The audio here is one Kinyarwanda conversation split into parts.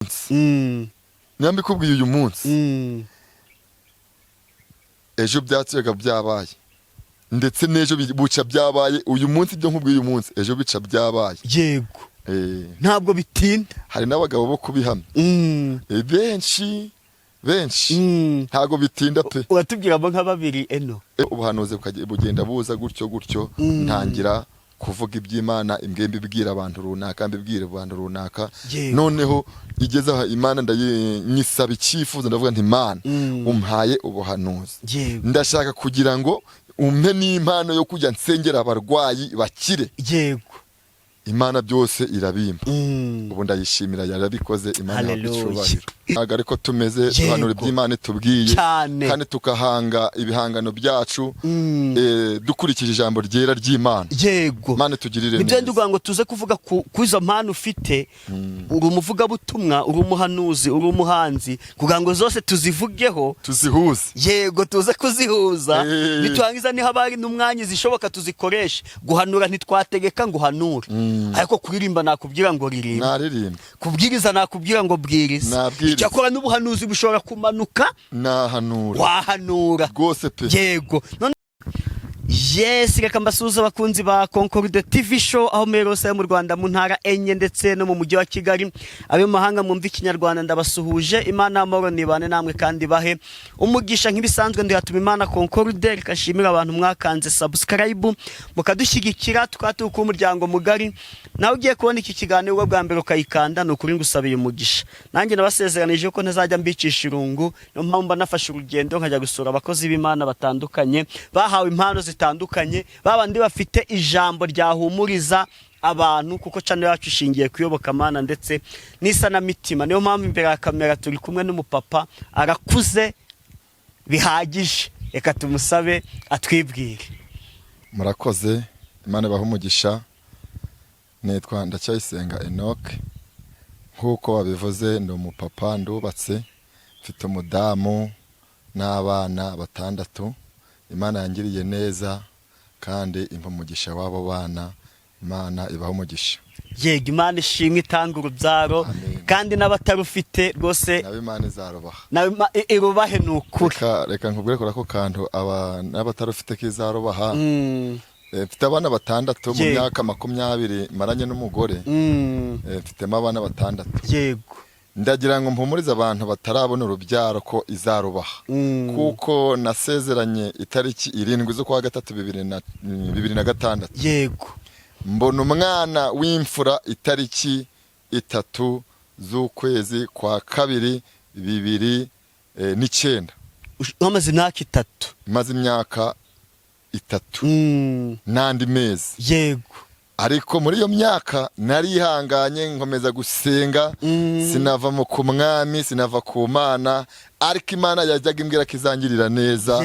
Munsi, niba mbikubwiye uyu munsi, ejo byatsi byabaye, ndetse n'ejo buca byabaye. Uyu munsi, ibyo nkubwiye uyu munsi, ejo bica byabaye. Ntabwo bitinda. Hari n'abagabo bo kubihamya. Benshi benshi. Ntabwo bitinda pe. Uratubwiramo nka babiri, Eno? Ubuhanuzi bugenda buza gutyo gutyo, ntangira kuvuga iby'Imana imbwe, mbibwira abantu runaka, mbibwira abantu runaka. Noneho igeze aha, Imana ndayinyisaba icyifuzo, ndavuga nti: "Imana, umpaye ubuhanuzi, ndashaka kugira ngo umpe n'impano yo kujya nsengera abarwayi bakire." Imana byose irabimpa. Ubu ndayishimira, yarabikoze. Imana ihabwa Hallelujah. icyubahiro. Ntabwo ariko tumeze, duhanura iby'Imana itubwiye kandi tukahanga ibihangano byacu dukurikije ijambo ryera ry'Imana. Imana itugirire Nibyo. neza. Nduga ngo tuze kuvuga ku izo mpano ufite: uri umuvugabutumwa, uri umuhanuzi, uri umuhanzi, kugira ngo zose tuzivugeho. Tuzihuze. Yego, tuze kuzihuza. Niturangiza, niho haba hari n'umwanya zishoboka, tuzikoreshe. Guhanura ntitwategeka ngo uhanure, ariko kuririmba nakubwira ngo ririmba. Naririmba. Kubwiriza nakubwira ngo bwiriza. Nabwiriza. Icyakora n'ubuhanuzi bushobora kumanuka. Nahanura. Wahanura. Rwose pe. Yego. None yes, reka mbasuhuze abakunzi ba Concorde TV Show aho muri hose mu Rwanda, mu ntara enye ndetse no mu mujyi wa Kigali. Abe mu mahanga mwumva Ikinyarwanda, ndabasuhuje. Imana y'amahoro nibane namwe kandi bahe umugisha. Nk'ibisanzwe, ndihatuma Imana Concorde. Reka nshimire abantu mwakanze subscribe mukadushyigikira, tukaba turi kuba umuryango mugari. Nawe ugiye kubona iki kiganiro ubwo bwa mbere ukayikanda, ni ukuri ngusabiye umugisha. Nanjye nabasezeranije ko ntazajya mbicisha irungu, niyo mpamvu mba nafashe urugendo nkajya gusura abakozi b'Imana batandukanye bahawe impano zitandukanye, babandi bafite ijambo ryahumuriza abantu, kuko channel yacu ishingiye ku iyobokamana ndetse n'isanamitima. Niyo mpamvu imbere ya kamera turi kumwe n'umupapa, arakuze bihagije. Reka tumusabe atwibwire. Murakoze, Imana ibahe umugisha. Nitwa Ndacyayisenga Enoch nk'uko babivuze. Ndi umupapa, ndubatse, mfite umudamu n'abana batandatu. Imana yangiriye neza kandi impa umugisha w'abo bana. Imana ibaha umugisha. Yego, Imana ishimwe itanga urubyaro. Amen. Kandi n'abatarufite rwose, nabo Imana izarubaha. Nawe irubahe, ni ukuri. Reka nkubwire kuri ako kantu, aba n'abatarufite kizarubaha. Mfite abana batandatu mu myaka 20 maranye n'umugore. Mfitemo abana batandatu. Ndagira ngo mpumurize abantu batarabona urubyaro ko izarubaha, kuko nasezeranye itariki 7 z'ukwa gatatu 2006, mbona umwana w'imfura itariki 3 z'ukwezi kwa kabiri 2009. Wamaze imyaka 3. Maze imyaka 3 n'andi mezi. Ariko muri iyo myaka narihanganye, nkomeza gusenga, sinava mu ku mwami, sinava ku Mana, ariko Imana yajyaga imbwira ko izangirira neza.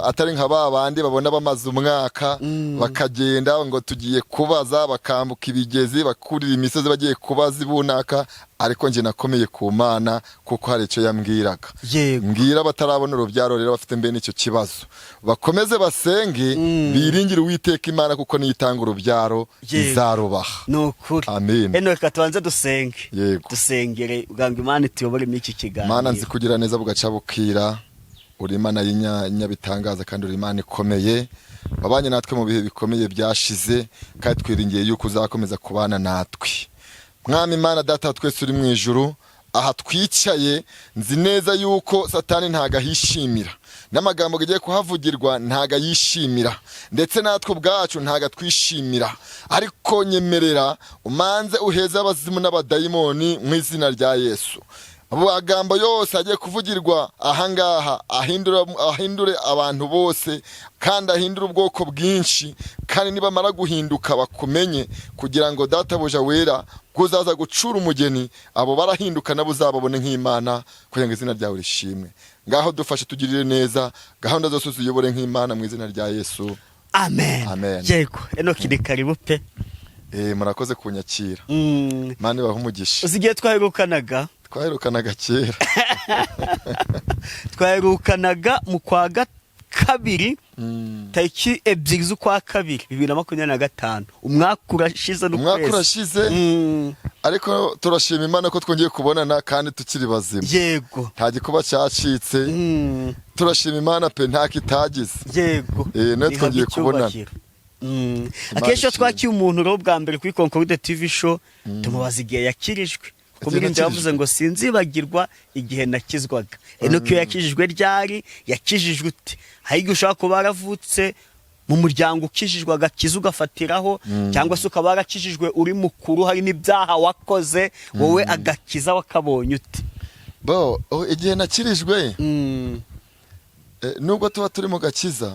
Atari nka ba bandi babona bamaze umwaka, bakagenda ngo tugiye kubaza, bakambuka ibigezi, bakurira imisozi bagiye kubaza ibunaka. Ariko njye nakomeye ku Mana kuko hari icyo yambwiraga. Mbwira batarabona urubyaro rero, bafite mbene icyo kibazo, bakomeze basenge, biringire Uwiteka Imana, kuko niyo itanga urubyaro, izarubaha. Ni ukuri. Amen. Eno, reka tubanze dusenge. Yego. Dusengere kugira ngo Imana ituyobore muri iki kiganiro. Mana nzi kugira neza bugaca bukira, uri Imana y'inyabitangaza kandi uri Imana ikomeye. Wabanye natwe mu bihe bikomeye byashize, kandi twiringiye yuko uzakomeza kubana natwe. Mwami Imana Data wa twese uri mu ijuru, aha twicaye nzi neza yuko Satani ntago ahishimira, n'amagambo agiye kuhavugirwa ntago ayishimira, ndetse natwe ubwacu ntago atwishimira. Ariko nyemerera umanze uheze abazimu n'abadayimoni mu izina rya Yesu. Amagambo yose agiye kuvugirwa ahangaha ahindure abantu bose kandi ahindure ubwoko bwinshi, kandi nibamara guhinduka bakumenye, kugira ngo Databuja wera bwuzaza gucura umugeni, abo barahinduka nabo uzababone nk'Imana, kugira ngo izina ryawe rishimwe. Ngaho dufashe, tugirire neza, gahunda zose uziyobore nk'Imana, mu izina rya Yesu. Amen. Amen. Yego, Enoki, ni karibu pe. Murakoze kunyakira. Imana ibahe umugisha. Uzi igihe twaherukanaga? Twaherukanaga kera. Twaherukanaga mu kwa kabiri, tariki 2 z'ukwa kabiri 2025. Umwaka urashize Umwaka n'ukwezi. urashize, ariko turashima Imana ko twongeye kubonana kandi tukiri bazima. Nta gikuba cyacitse. Turashima Imana pe, nta kitagize. Nawe Nihabwe twongeye kubonana. icyubahiro. Akenshi iyo Ishimwe. twakiye umuntu rero bwa mbere kuri Concorde TV Show, tumubaza igihe yakirijwe, kuko Igihe Mirindi yavuze nakirijwe. ngo sinzibagirwa igihe nakizwaga. Enoki iyo yakijijwe ryari? Yakijijwe ute? Hari igihe ushobora kuba waravutse mu muryango ukijijwe, agakiza ugafatiraho, cyangwa se ukaba warakijijwe uri mukuru, hari n'ibyaha wakoze. Wowe agakiza wakabonye ute? Bo, oh, igihe nakirijwe, nubwo tuba turi mu gakiza,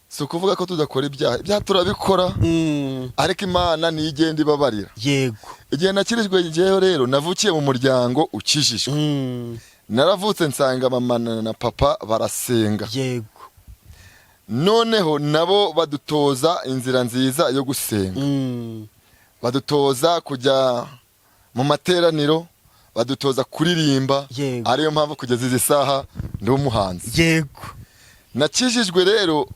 si ukuvuga ko tudakora ibyaha. Ibyaha turabikora, ariko Imana niyo igenda ibabarira. Igihe nakirijwe njyewe rero, navukiye mu muryango ukijijwe. Naravutse nsanga mama na papa barasenga. Noneho nabo badutoza inzira nziza yo gusenga, badutoza kujya mu materaniro, badutoza kuririmba. Ariyo mpamvu kugeza izi saha ndi umuhanzi. Nakijijwe rero,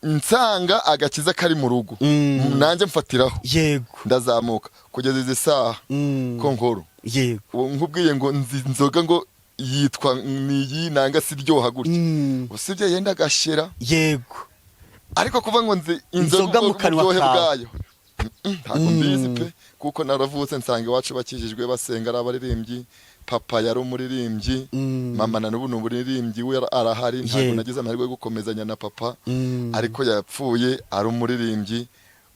nsanga agakiza kari mu rugo. Nanjye mfatiraho, ndazamuka kugeza izi saha ko nkoro. Ubu nkubwiye ngo nzi inzoga ngo yitwa niyi nanga si iryoha gutya, usibye yenda agashira, ariko kuva ngo nzi Inzoga inzoga mu kanwa uburyohe kawe. bwayo, ntabwo mbizi pe, kuko naravutse nsanga iwacu bakijijwe, basenga, ari abaririmbyi. Papa yari umuririmbyi, mama na n'ubu ni umuririmbyi, we arahari. Ntabwo nagize amahirwe yo gukomezanya na papa, ariko yapfuye ari umuririmbyi.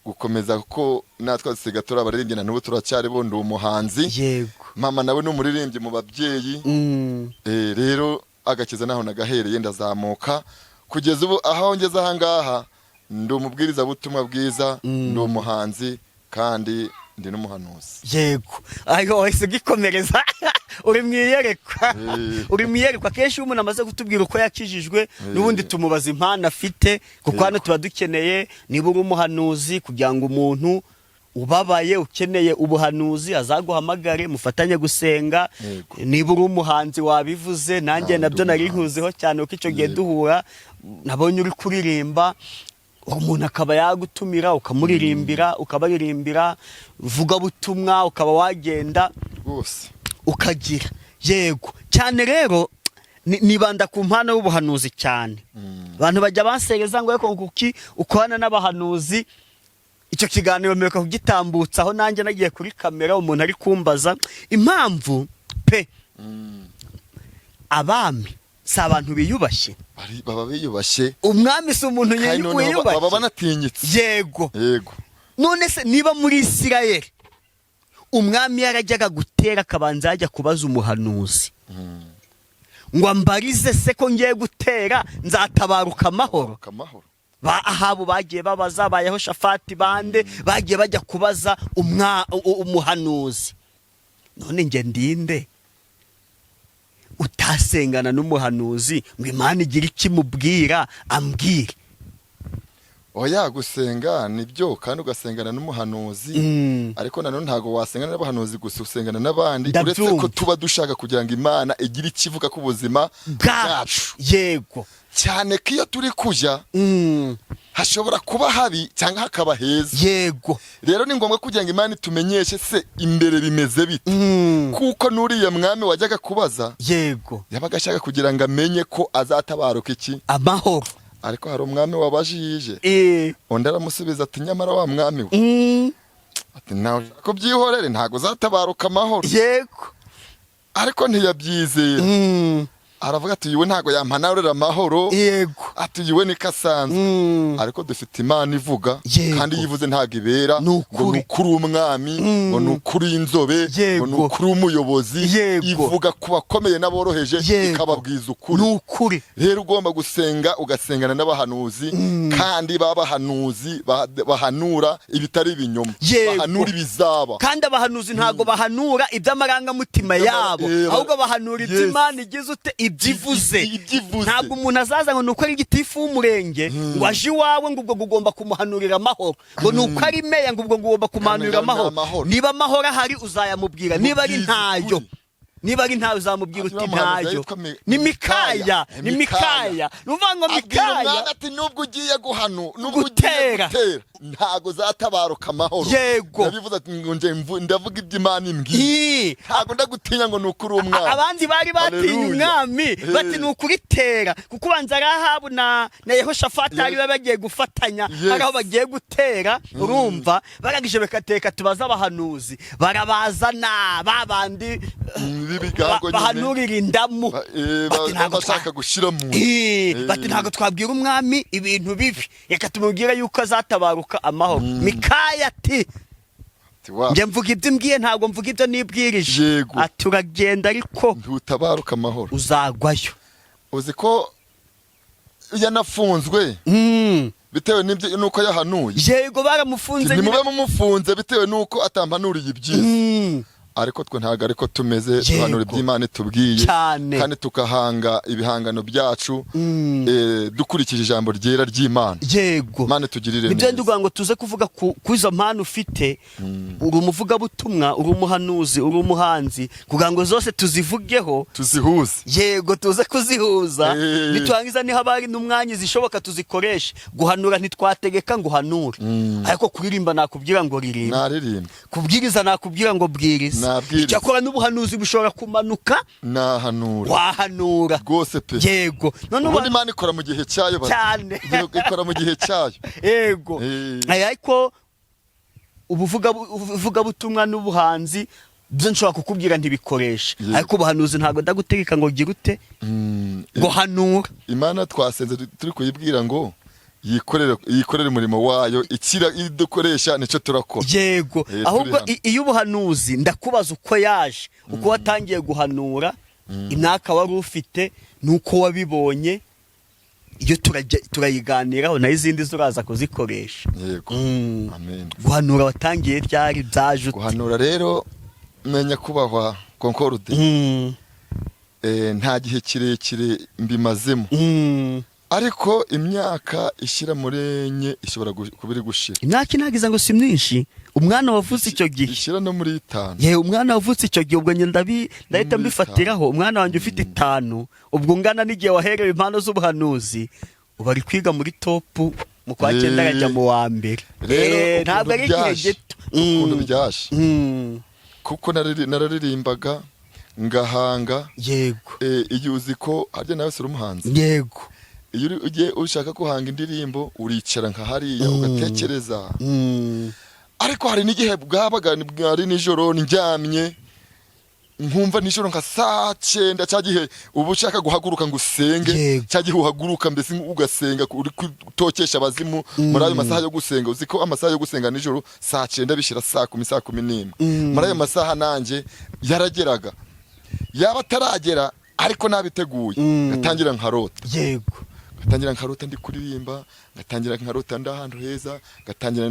Gukomeza kuko natwe dusiga turi abaririmbyi, na n'ubu turacyari bo, ndi umuhanzi. Mama nawe ni umuririmbyi mu babyeyi. Rero agakiza naho nagahereye, ndazamuka kugeza ubu aho ngeze aha ngaha. Ndi umubwirizabutumwa bwiza, ndi umuhanzi kandi ndi n'umuhanuzi. Yego, ayo wahise ugikomereza, uri mu iyerekwa. Uri mu iyerekwa. Kenshi iyo umuntu amaze kutubwira uko yakijijwe, n'ubundi tumubaza impano afite, kuko hano tuba dukeneye niba uri umuhanuzi, kugira ngo umuntu ubabaye ukeneye ubuhanuzi azaguhamagare mufatanye gusenga. Niba uri umuhanzi wabivuze, nanjye Ndi nabyo nari umuhanzi. nkuziho cyane, kuko icyo gihe duhura nabonye uri kuririmba, umuntu akaba yagutumira ukamuririmbira, ukabaririmbira, vugabutumwa ukaba wagenda Rwose. ukagira. Yego cyane. Rero nibanda ku mpano y'ubuhanuzi cyane. Abantu bajya bansereza ngo ariko kuki ukorana n'abahanuzi? Icyo kiganiro mperuka kugitambutsaho nanjye nagiye kuri kamera, umuntu ari kumbaza impamvu pe. Abami si abantu biyubashye? Baba biyubashye. Umwami si umuntu Kandi noneho wiyubashye? baba banatinyitse. Yego. Yego. None se niba muri Isirayeli umwami yarajyaga gutera akabanza yajya kubaza umuhanuzi ngo ambarize se ko ngiye gutera nzatabaruka amahoro? Amahoro. Ba Ahabu bagiye babaza, ba Yehoshafati, bande bagiye bajya kubaza umuhanuzi. None njye ndinde utasengana n'umuhanuzi ngo Imana igire ikimubwira ambwire? Oya, gusenga nibyo, kandi ugasengana n'umuhanuzi, ariko nanone ntabwo wasengana n'abahanuzi gusa, usengana n'abandi, uretse ko tuba dushaka kugira ngo Imana igire icyo ivuga ku buzima bwacu. Cyane ko iyo turi kujya hashobora kuba habi cyangwa hakaba heza. Rero ni ngombwa kugira ngo Imana itumenyeshe se imbere bimeze bite, kuko n'uriya mwami wajyaga kubaza yabaga ashaka kugira ngo amenye ko azatabaruka iki? Amahoro. Ariko hari umwami wabajije, undi aramusubiza ati: "Nyamara wa mwami we," ati: "Nawe ushaka kubyihorere, ntabwo uzatabaruka amahoro." Ariko ntiyabyizera. Aravuga ati: "Uyu we ntabwo yampanarura amahoro." Ati: "Uyu we niko asanzwe." Ariko dufite Imana ivuga, kandi iyo ivuze ntabwo ibera Ni ngo ukuri. ni ukuri umwami, ngo ni ukuri inzobe, ngo ni ukuri umuyobozi. Ivuga ku bakomeye n'aboroheje, ikababwiza ukuri. Ni ukuri. Rero ugomba gusenga, ugasengana n'abahanuzi, kandi b'abahanuzi bahanura ibitari ibinyoma, bahanura ibizaba. Kandi abahanuzi ntabwo bahanura iby'amarangamutima yabo, ahubwo bahanura iby'Imana igize ute? Ibyo ivuze. Ibyo ivuze. Ntabwo umuntu azaza ngo ni uko ari gitifu w'umurenge ngo aje iwawe ngo ubwo ngo ugomba kumuhanurira amahoro, ngo ni uko ari meya ngo ubwo ngo ugomba kumuhanurira Ni amahoro. amahoro. Niba amahoro ahari uzayamubwira, niba ari Mubwize ntayo ukuri. Niba ari ntawe, uzamubwira uti Ati, uriya muhanuzi ntayo. yitwa Ni Mikaya. Mikaya. Ni Mikaya, ni ukuvuga ngo Abwira Mikaya umwami ati: "Nubwo ugiye guhanu, nubwo ugiye Gutera. gutera, ntago uzatabaruka amahoro." Ndabivuze ati ngo nje ndavuga ibyo Imana imbwiye. Ntago ndagutinya ngo ni ukuri umwami. Abandi bari batinye Haleluya. umwami, bati ni ukuritera, kuko ubanza Rahabu na Yehoshafati ari bagiye gufatanya, hari aho bagiye gutera. Urumva, barangije bakateka tubaze abahanuzi, barabazana babandi B'ibigango nyine. bahanurira indamu. Bati, ntabwo bashaka gushyira mu Bati ntabwo twabwira umwami ibintu bibi, reka tumubwire yuko azatabaruka amahoro. Mikaya ati: Ati, wa "Njye mvuga ibyo mbwiye, ntabwo mvuga ibyo nibwirije." Ati: "Uragenda ariko Ntutabaruka amahoro. uzagwayo." Uzi ko yanafunzwe bitewe n'ibyo, nuko yahanuye? Yego, baramufunze nyine. Ntimube mumufunze bitewe n'uko atampanuriye ibyiza. Ariko twe ntabwo ariko tumeze, duhanura iby'Imana itubwiye kandi tukahanga ibihangano byacu dukurikije ijambo ryera ry'Imana. Imana itugirire Nibyo. neza. Nduga ngo tuze kuvuga ku izo mpano ufite: uri umuvugabutumwa, uri umuhanuzi, uri umuhanzi, kugira ngo zose tuzivugeho. Tuzihuze. Yego, tuze kuzihuza. Niturangiza, niho haba hari n'umwanya zishoboka tuzikoreshe. Guhanura ntitwategeka ngo uhanure, ariko kuririmba nakubwira ngo ririmba. Naririmba. Kubwiriza nakubwira ngo bwiriza. Nabwiriza. Icyakora n'ubuhanuzi bushobora kumanuka. Nahanura. Wahanura. Rwose pe. Yego, none Ubundi Imana ikora mu gihe cyayo Cyane. Ikora mu gihe cyayo. Ariko ubuvugabutumwa n'ubuhanzi byo nshobora kukubwira ntibikoreshe, ariko ubuhanuzi ntabwo ndagutegeka ngo gira ute, ngo hanura. Imana twasenze turi kuyibwira ngo yikorere umurimo wayo, ikira idukoresha nicyo turakora. Ahubwo Turi hano. Iyo ubuhanuzi ndakubaza uko yaje, uko watangiye guhanura, imyaka wari ufite n'uko wabibonye. Iyo turayiganiraho, nayo izindi zuraza kuzikoresha. Yego. Amen. Guhanura watangiye ryari, byaje ute? Guhanura rero, menya kubahwa Concorde, nta gihe kirekire mbimazemo, ariko imyaka ishyira muri 4 ishobora kuba iri gushira. Imyaka inagiza ngo si myinshi, umwana wavutse icyo gihe. Ishyira no muri 5. Yewe, umwana wavutse icyo gihe, ubwo njye ndahita Muri mbifatiraho umwana wanjye ufite 5, ubwo ungana n'igihe waherewe impano z'ubuhanuzi, ubu ari kwiga muri top, mu kwa 9 arajya mu wa mbere. Rero Ntabwo ari igihe gito. Ukuntu byaje, kuko nararirimbaga ngahanga. Iyo uzi ko harya nawe si uri umuhanzi? Yego. Iyo ugiye ushaka guhanga indirimbo, uricara nka hariya ugatekereza. Ariko hari n'igihe bwabaga bwari nijoro, ndyamye, nkumva nijoro nka saa 9, cya gihe uba ushaka guhaguruka ngo usenge, cya gihe uhaguruka mbese ugasenga, uri gutokesha abazimu muri ayo masaha yo gusenga. Uzi ko amasaha yo gusenga nijoro saa 9 bishyira saa 10, saa 11, muri ayo masaha nanjye yarageraga, yaba ataragera ariko nabiteguye, ngatangira nkarota. Ngatangira nkarota ndi kuririmba, ngatangira nkarota ndi ahantu heza, ngatangira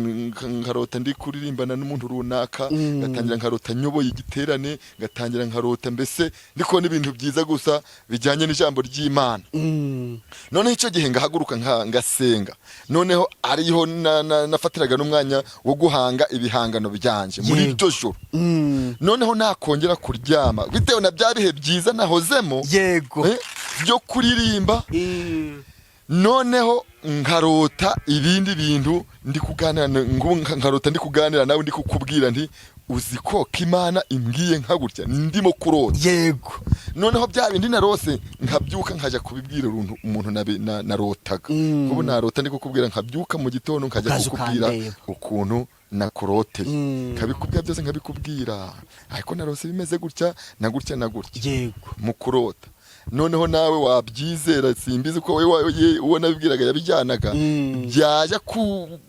nkarota ndi kuririmbana n'umuntu runaka, ngatangira nkarota nyoboye igiterane, ngatangira nkarota mbese ndi kubona ibintu byiza gusa bijyanye n'ijambo ry'Imana. Noneho icyo gihe ngahaguruka ngasenga, noneho ariho nafatiraga n'umwanya wo guhanga ibihangano byanje muri iryo joro. Noneho nakongera kuryama, bitewe na bya bihe byiza nahozemo byo kuririmba, noneho nkarota ibindi bintu ndi kuganira nkarota ndi kuganira nawe, ndi kukubwira nti: "Uzi ko Imana imbwiye nka gutya ndimo kurota?" Noneho bya bindi narose, nkabyuka nkajya kubibwira umuntu narotaga. Kubu narota ndi kukubwira, nkabyuka mu gitondo nkajya Ukaza kukubwira ukandeba. ukuntu nakuroteye, nkabikubwira byose, nkabikubwira ariko narose bimeze gutya na gutya na gutya mu kurota. Noneho nawe wabyizera, simbizi ko wowe uwo nabibwiraga yabijyanaga, byajya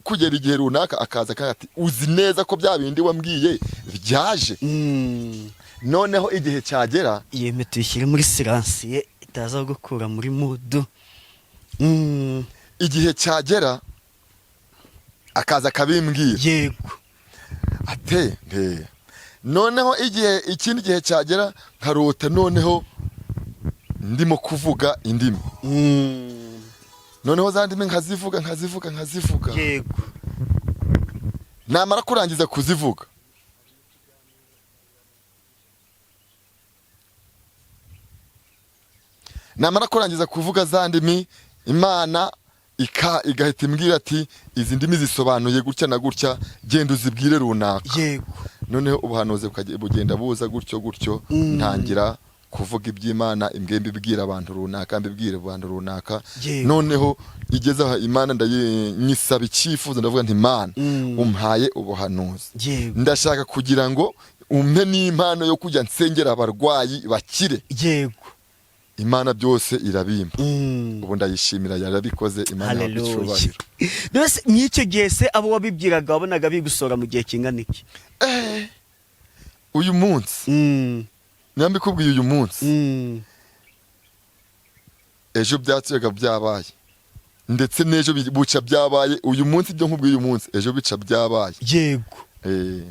kugera igihe runaka akaza akagira ati: "Uzi neza ko bya bindi wambwiye byaje?" Noneho igihe cyagera Iyo mpeta uyishyire muri silencieux, itaza gukura muri mood. Igihe cyagera akaza akabimbwira. Ate nte noneho igihe, ikindi gihe cyagera, nkarota noneho ndimo kuvuga indimi. Noneho za ndimi nkazivuga, nkazivuga, nkazivuga. Namara kurangiza kuzivuga, Namara kurangiza kuvuga za ndimi, Imana igahita imbwira ati: "Izi ndimi zisobanuye gutya na gutya, genda uzibwire runaka." Noneho ubuhanuzi bugenda buza gutyo gutyo, ntangira kuvuga iby'Imana imbwiye, mbibwira abantu runaka, mbibwira abantu runaka. Noneho igeze aho, Imana ndayinyisaba icyifuzo, ndavuga nti: "Imana, umpaye ubuhanuzi, ndashaka kugira ngo umpe n'impano yo kujya nsengera abarwayi bakire." Imana byose irabimpa. Ubu ndayishimira, yarabikoze. Imana ihabwe Haleluya. icyubahiro. Mbese nk'icyo gihe se, abo wabibwiraga wabonaga bigusora mu gihe kingana iki? Uyu munsi, niba mbikubwiye uyu munsi, ejo byatsi byabaye, ndetse n'ejo buca byabaye. Uyu munsi, ibyo nkubwiye uyu munsi, ejo bica byabaye.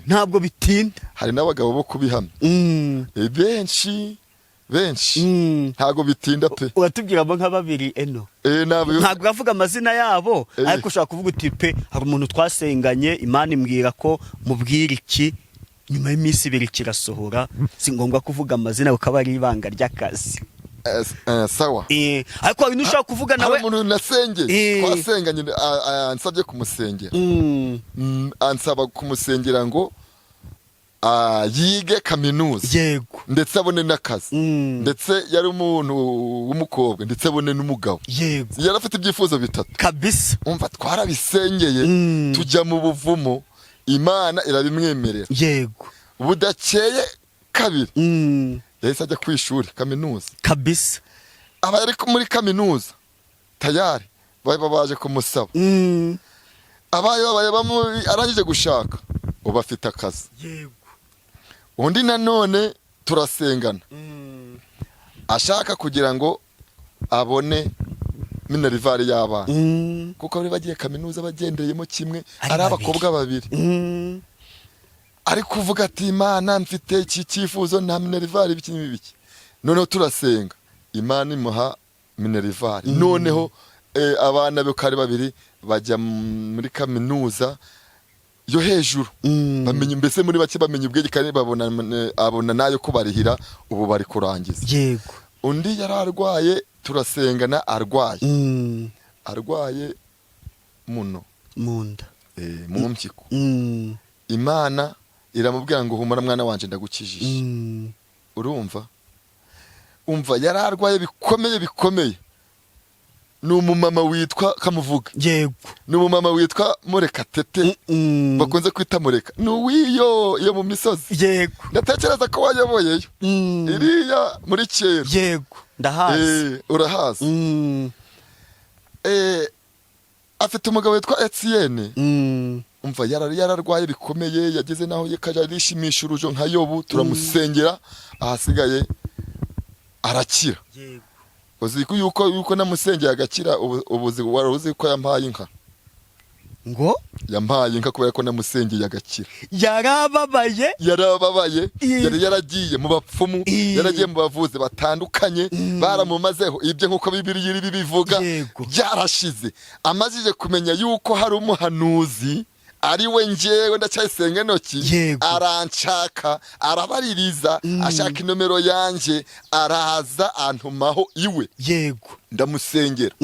Ntabwo bitinda. Hari n'abagabo bo kubihamya. Benshi benshi. Ntabwo bitinda pe. Uratubwiramo nka babiri eno? Ntabwo. Ntabwo uravuga amazina yabo, ariko ushobora kuvuga uti: "Pe, hari umuntu twasenganye, Imana imbwira ko mubwira iki, nyuma y'iminsi 2 kirasohora." Si ngombwa kuvuga amazina kuko aba ari ibanga ry'akazi. Sawa. Ariko hari n'ushobora kuvuga Hari nawe. umuntu nasengeye, twasenganye, ansabye kumusengera. Ansaba kumusengera ngo yige kaminuza, ndetse abone n'akazi, ndetse yari umuntu w'umukobwa, ndetse abone n'umugabo. Yari afite ibyifuzo bitatu. Umva, twarabisengeye, tujya mu buvumo, Imana irabimwemerera. Budakeye kabiri, yahise ajya ku ishuri kaminuza. Aba ari muri kaminuza, tayari baba baje kumusaba. Abaye babaye arangije gushaka, ubu afite akazi. Undi nanone turasengana, ashaka kugira ngo abone minerval y'abana, kuko bari bagiye kaminuza bagendeyemo kimwe, Ari ari babiri. abakobwa babiri. Ari kuvuga ati: "Imana, mfite iki cyifuzo, nta minerval, ibiki n'ibiki." Noneho turasenga, Imana imuha minerval. Noneho abana be uko ari babiri bajya muri kaminuza yo hejuru. Bamenya, mbese muri bake bamenya ubwenge, kandi babona abona nayo kubarihira. Ubu bari kurangiza. Undi yari arwaye, turasengana arwaye, arwaye muno, Mu nda. Mu mpyiko. Imana iramubwira ngo: "Humura mwana wanje, ndagukijije." Urumva, umva, yari arwaye bikomeye bikomeye. Ni umumama witwa Kamuvuga. Ni umumama witwa Murekatete, bakunze kwita Mureka, ni uw'iyo iyo mu misozi. Ndatekereza ko wayoboyeyo, iriya muri kera. Yego, ndahazi. Urahazi. Afite umugabo witwa Etienne. Umva, yararwaye bikomeye, yageze naho yakajya arishimisha urujo nka Yobu. Turamusengera, ahasigaye arakira. Uzi ko yuko namusengeye agakira, ubu wari uzi ko yampaye inka? Ngo? Yampaye inka kubera ko namusengeye agakira. Yarababaye. Yarababaye. Yari yaragiye mu bapfumu, yaragiye mu bavuzi batandukanye, baramumazeho ibyo, nk'uko Bibiliya iri bibivuga. Byarashize. Amazije kumenya yuko hari umuhanuzi, ari we njyewe Ndacyayisenga Enoki, aranshaka, arabaririza, ashaka inomero yanjye, araza antumaho iwe. Ndamusengera.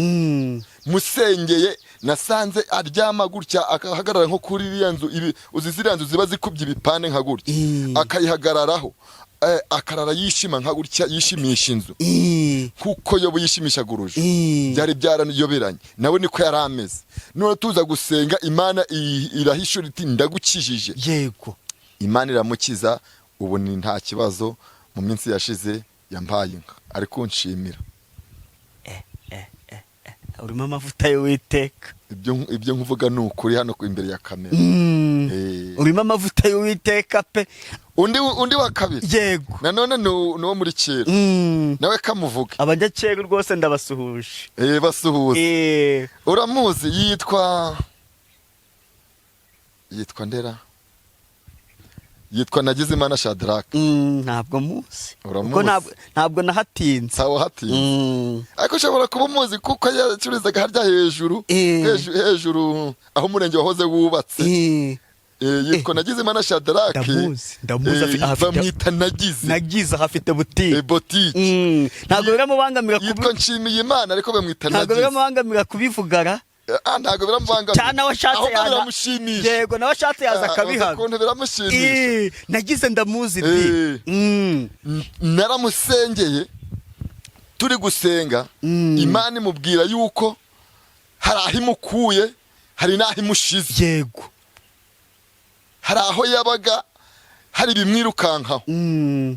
Musengeye, nasanze aryama gutya, akahagarara nko kuri iriya nzu ibi, uzi ziriya nzu ziba zikubye ibipande nka gutya, akayihagararaho, akarara yishima nka gutya, yishimisha inzu, kuko Yobu yishimishaga urujo. Byari byarayoberanye, nawe niko yari ameze. None tuza gusenga, Imana irahishura iti: "Ndagukijije." Imana iramukiza, ubu ni nta kibazo. Mu minsi yashize yampaye inka, ariko nshimira. Urimo amavuta y'Uwiteka. Ibyo nkuvuga ni ukuri, hano imbere ya kamera. Urimo amavuta y'Uwiteka pe. Undi wa kabiri, nanone ni uwo muri kera, nawe kamuvuga. Abanyakera rwose ndabasuhuje. Basuhuza. Uramuzi, yitwa Ndera, yitwa Nagizimana Shadraka. Ntabwo muzi. Uramuzi. Kuko ntabwo nahatinze. Ntawe hatinze. Ariko ushobora kuba umuzi kuko yacururizaga harya hejuru, hejuru aho umurenge wahoze wubatse. Yitwa Nagizimana Shadarake. Ndamuzi, ndamuzi, Bamwita Nagize. Nagize ahafite butike. Botike. Ntabwo biramubangamira Yitwa Nshimiyimana, ariko bamwita ntabwo Nagize. biramubangamira kubivugara. Ah, ntabwo biramubangamira. Cyane aho ashatse Ahubwo yaza. biramushimisha. Yego, nawe ashatse yaza Ah, akabihamya. ukuntu biramushimisha. Nagize ndamuzi di. Naramusengeye, turi gusenga, Imana imubwira yuko hari aho imukuye, hari n'aho imushize. Hari aho yabaga hari ibimwirukankaho,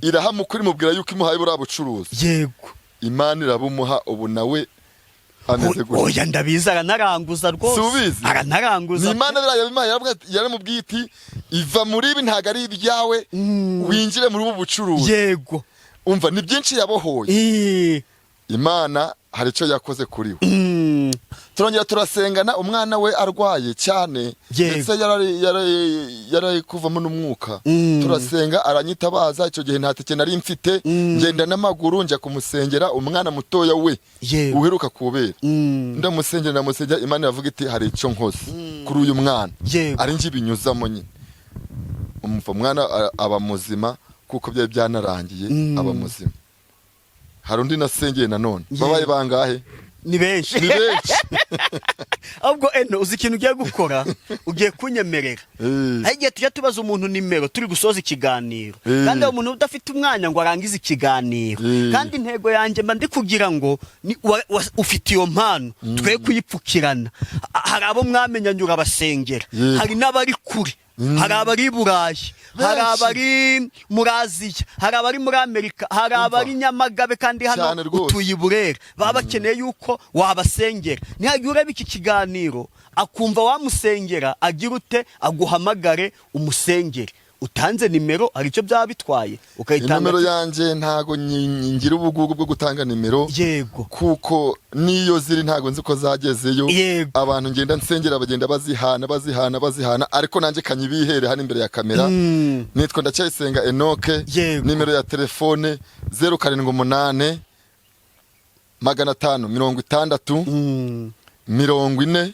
irahamukura, imubwira yuko imuhaye buriya bucuruzi. Imana irabumuha, ubu nawe ameze gutya. Oya, ndabizi, aranaranguza rwose. Si ubizi? Aranaranguza. Ni Imana biriya yabimuhaye, yaramubwiye iti: "Iva muri ibi, ntabwo ari ibyawe, winjire muri ubu bucuruzi." Umva, ni byinshi yabohoye. Imana hari icyo yakoze kuri we. Turongera turasengana, umwana we arwaye cyane, ndetse yarari kuvamo n'umwuka. Turasenga, aranyitabaza. Icyo gihe nta tike nari mfite, ngenda n'amaguru njya kumusengera, umwana mutoya we uheruka kubera. Ndamusengera, ndamusengera, Imana iravuga iti: "Hari icyo nkoze kuri uyu mwana." Ari njye ibinyuzamo nyine. Umva, umwana aba muzima, kuko byari byanarangiye. Aba muzima. Hari undi nasengeye nanone. Babaye bangahe? Ni benshi. Ni benshi. Ahubwo eno uzi ikintu ugiye gukora? Ugiye kunyemerera, hari igihe tujya tubaza umuntu nimero turi gusoza ikiganiro, kandi uwo muntu udafite umwanya ngo arangize ikiganiro, kandi intego yanjye mba ndi kugira ngo ufite iyo mpano twe kuyipfukirana. Hari abo mwamenyanye urabasengera, hari n'abari kure, hari abari i Burayi, hari Benshi. abari muri Aziya, hari abari muri Amerika, hari abari Nyamagabe, kandi hano Cyane rwose. utuye i Burera, baba bakeneye yuko wabasengera. Nihagira ureba iki kiganiro akumva wamusengera, agira ute? Aguhamagare umusengere. Utanze nimero hari icyo byaba bitwaye ukayitanga? Nimero yanjye ntago ngira ubugugu bwo gutanga nimero, kuko n'iyo ziri ntago nzi ko zagezeyo. Abantu ngenda nsengera bagenda bazihana, bazihana, bazihana, ariko nanjye kanyibihere hano imbere ya kamera. Nitwa Ndacyayisenga Enoke. Nimero ya telefone 078 560 40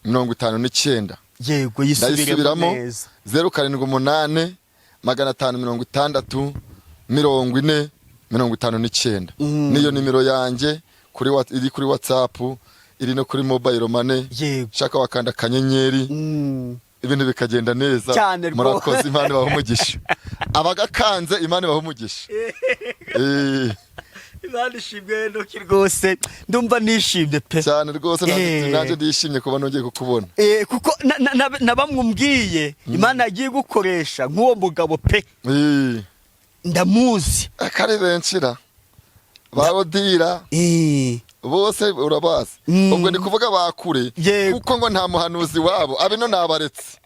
59. Yego, yisubiremo. Ndayisubiramo. Neza. 078 560 40 59. Niyo nimero yanjye iri kuri WhatsApp, iri no kuri mobile money. Shaka wakanda akanyenyeri, ibintu bikagenda neza. Cyane rwose. Murakoze, Imana ibahe umugisha. Abagakanze, Imana ibahe umugisha. Imana ishimwe, Enoki, rwose ndumva nishimye pe. Cyane rwose, nanjye ndishimye kuba nongeye kukubona. Kuko na bamwe umbwiye Imana yagiye gukoresha nk'uwo mugabo pe, ndamuzi. Akari benshi ra ba Odira, bose urabazi. Ubwo ndi kuvuga bakure, kuko ngo nta muhanuzi wabo abino nabaretse.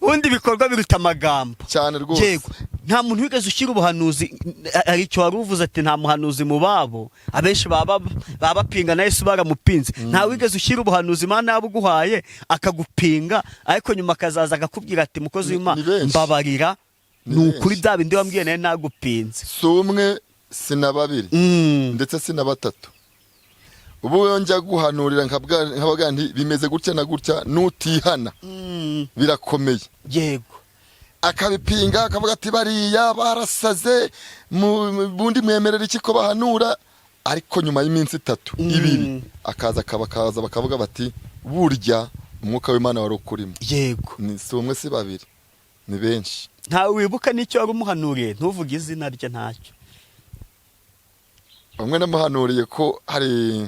Ubundi ibikorwa biruta amagambo. Cyane rwose. Yego, nta muntu wigeze ushyira ubuhanuzi. Hari icyo wari uvuze ati nta muhanuzi mu babo, abenshi baba bapinga, na Yesu baramupinze. Nta wigeze ushyira ubuhanuzi Imana yabuguhaye akagupinga, ariko nyuma akazaza akakubwira ati: "Mukozi w'Imana, Ni benshi. mbabarira, Ni ni ukuri benshi. bya bindi wambwiye nawe nagupinze." Si umwe, si na babiri, ndetse si na batatu. Ubu iyo njya guhanurira nkababwira nti: "Bimeze gutya na gutya, nutihana birakomeye." Akabipinga, akavuga ati: "Bariya barasaze, bundi mwemerera iki ko bahanura?" Ariko nyuma y'iminsi 3, 2, akaza akabakaza, bakavuga bati: "Burya umwuka w'Imana wari ukurimo." Ni si umwe, si babiri, ni benshi. Ntawe wibuka n'icyo wari umuhanuriye? Ntuvuge izina rye, ntacyo. Bamwe namuhanuriye ko hari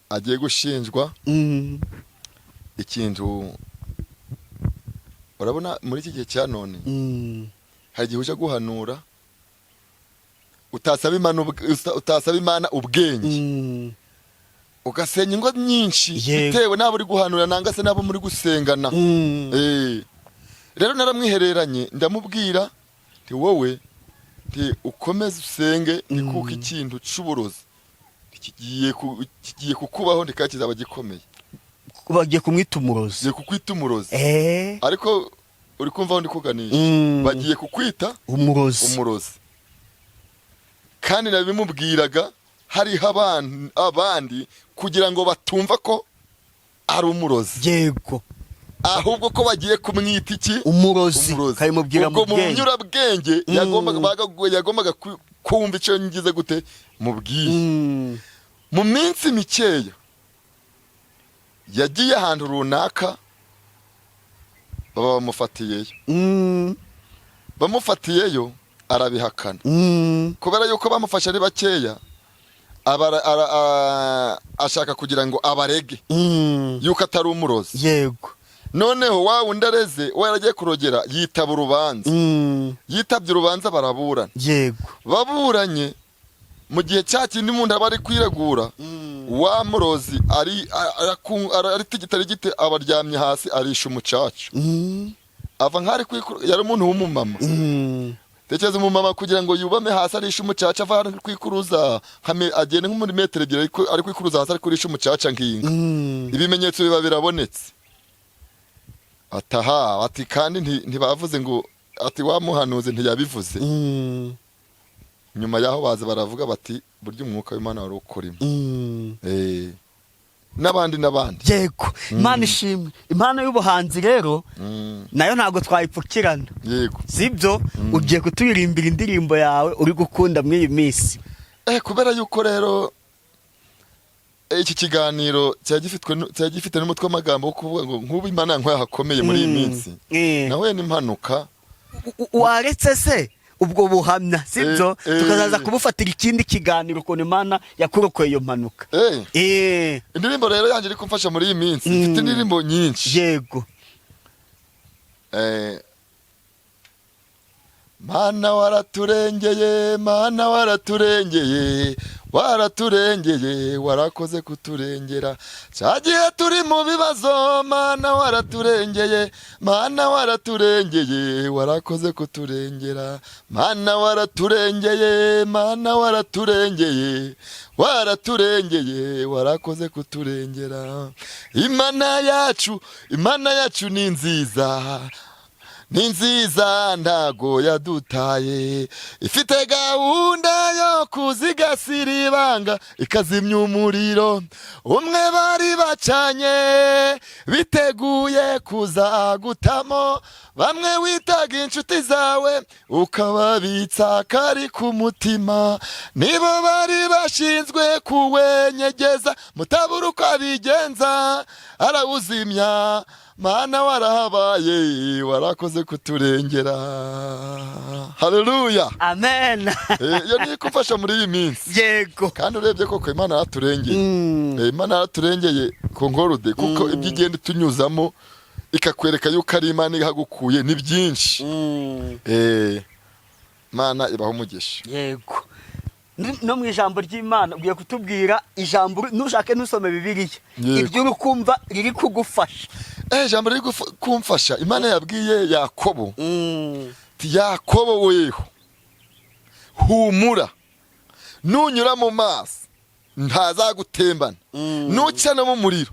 agiye gushinjwa ikintu. Urabona muri iki gihe cya none, hari igihe ujya guhanura utasaba Imana ubwenge, ugasenya ingo nyinshi, bitewe n'abo uri guhanura nanga se n'abo muri gusengana. Rero naramwihereranye, ndamubwira nti: "Wowe," nti, "ukomeze usenge, ni kuko ikintu c'uburozi kigiye kukubaho, ndikaba kizaba gikomeye." Bagiye kumwita umurozi. Kigiye kukwita umurozi. Ariko uri kumva aho ndi kuganisha? Bagiye kukwita umurozi. Umurozi. Kandi nabimubwiraga hariho abandi kugira ngo batumva ko Ari umurozi. Ahubwo ko bagiye kumwita iki? Umurozi. Umurozi. Ukabimubwira Ubwo mu mu bwenge. nyurabwenge yagombaga kumva icyo ngize gute mubwiye. Mu minsi mikeya yagiye ahantu runaka, baba bamufatiyeyo. Bamufatiyeyo arabihakana. Kubera yuko bamufashe ari bakeya, ashaka kugira ngo abarege yuko atari umurozi. Noneho wa wundi areze, we yaragiye kurogera, yitaba urubanza. Yitabye urubanza, baraburana. Baburanye, mu gihe cya kindi umuntu aba ari kwiregura, wa murozi ari aritigita rigite, aba aryamye hasi, arisha umucaca. Ava nk'ari yari umuntu w'umumama. Tekereza umumama kugira ngo yubame hasi arisha umucaca, ava ari kwikuruza agenda nko muri metero 2 ariko ari kwikuruza hasi, ari kurisha umucaca nk'inka. Ibimenyetso biba birabonetse, ataha ati kandi ntibavuze ngo ati wa muhanuzi ntiyabivuze. Nyuma yaho baza baravuga bati burya umwuka w'Imana wari ukurimo. N'abandi n'abandi. Yego, Imana ishimwe. Impano y'ubuhanzi rero nayo ntabwo twayipfukirana. Sibyo? Ugiye kuturirimbira indirimbo yawe uri gukunda muri iyi minsi. Kubera yuko rero iki kiganiro cyari gifite n'umutwe w'amagambo wo kuvuga ngo nk'ubu Imana yankuye ahakomeye muri iyi minsi, nahuye n'impanuka. Waretse se ubwo buhamya, sibyo? Tukazaza kubufatira ikindi kiganiro, ukuntu Imana yakurokoye iyo mpanuka. Indirimbo rero yanjye iri kumfasha muri iyi minsi, mfite indirimbo nyinshi. Mana waraturengeye, Mana waraturengeye, waraturengeye, warakoze kuturengera cya gihe turi mu bibazo. Mana waraturengeye, Mana waraturengeye, warakoze kuturengera. Mana waraturengeye, Mana waraturengeye, waraturengeye, warakoze kuturengera. Imana yacu, Imana yacu ni nziza, ni nziza, ntago yadutaye. Ifite gahunda yo kuzigasira ibanga, ikazimya umuriro umwe bari bacanye biteguye kuzagutamo. Bamwe witaga inshuti zawe, ukababitsa kari ku mutima, nibo bari bashinzwe kuwenyegeza. Mutabura uko abigenza arawuzimya. Mana warahabaye, warakoze kuturengera. Haleluya! Amen. Iyo niyo ikufasha muri iyi minsi. Kandi urebye koko Imana yaraturengeye. Imana yaraturengeye Concorde, kuko ibyo igenda itunyuzamo ikakwereka yuko ari Imana ihagukuye ni byinshi. Imana ibaho umugisha. Yego. No mu ijambo ry'Imana ugiye kutubwira ijambo, nushake ntusome Bibiliya. Ibyo uri kumva riri kugufasha. Ijambo riri kumfasha, Imana yabwiye Yakobo ati: "Yakobo weho, humura, nunyura mu mazi ntazagutembana, nuca no mu muriro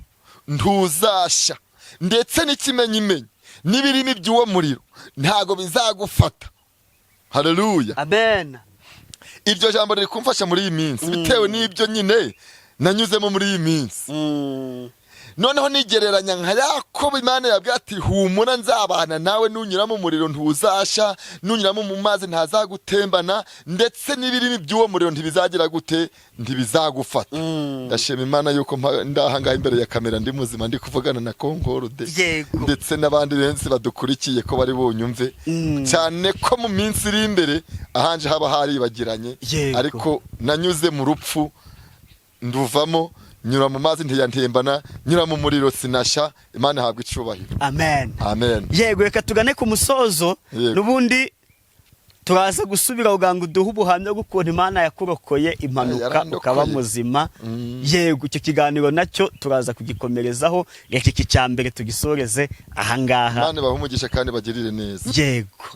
ntuzashya, ndetse n'ikimenyimenyi n'ibirimi by'uwo muriro ntago bizagufata." Haleluya! Amen. Iryo jambo riri kumfasha muri iyi minsi bitewe n'ibyo nyine nanyuzemo muri iyi minsi. Noneho nigereranya nka Yakobo Imana yabwiye ati: "Humura, nzabana nawe, nunyura mu muriro ntuzasha, nunyura mu mazi ntazagutembana, ndetse n'ibirimi by'uwo muriro ntibizagira gute? Ntibizagufata." Ndashima Imana yuko ndahangaha imbere ya kamera ndi muzima, ndi kuvugana na Concorde ndetse n'abandi benshi badukurikiye ko bari bunyumve, cyane ko mu minsi iri imbere ahanje haba haribagiranye. Ariko nanyuze mu rupfu nduvamo, nyura mu mazi ntiyantembana, nyura mu muriro sinasha. Imana ihabwa icubahiro. Amen. Amen. Yego, reka tugane ku musozo. N'ubundi turaza gusubira kugira ngo uduhe ubuhamya bw'ukuntu Imana yakurokoye impanuka, Yarandokoye. ukaba muzima. Yego, icyo kiganiro nacyo turaza kugikomerezaho. Reka iki cya mbere tugisoreze ahangaha. Imana ibahe umugisha kandi bagirire neza. Yego.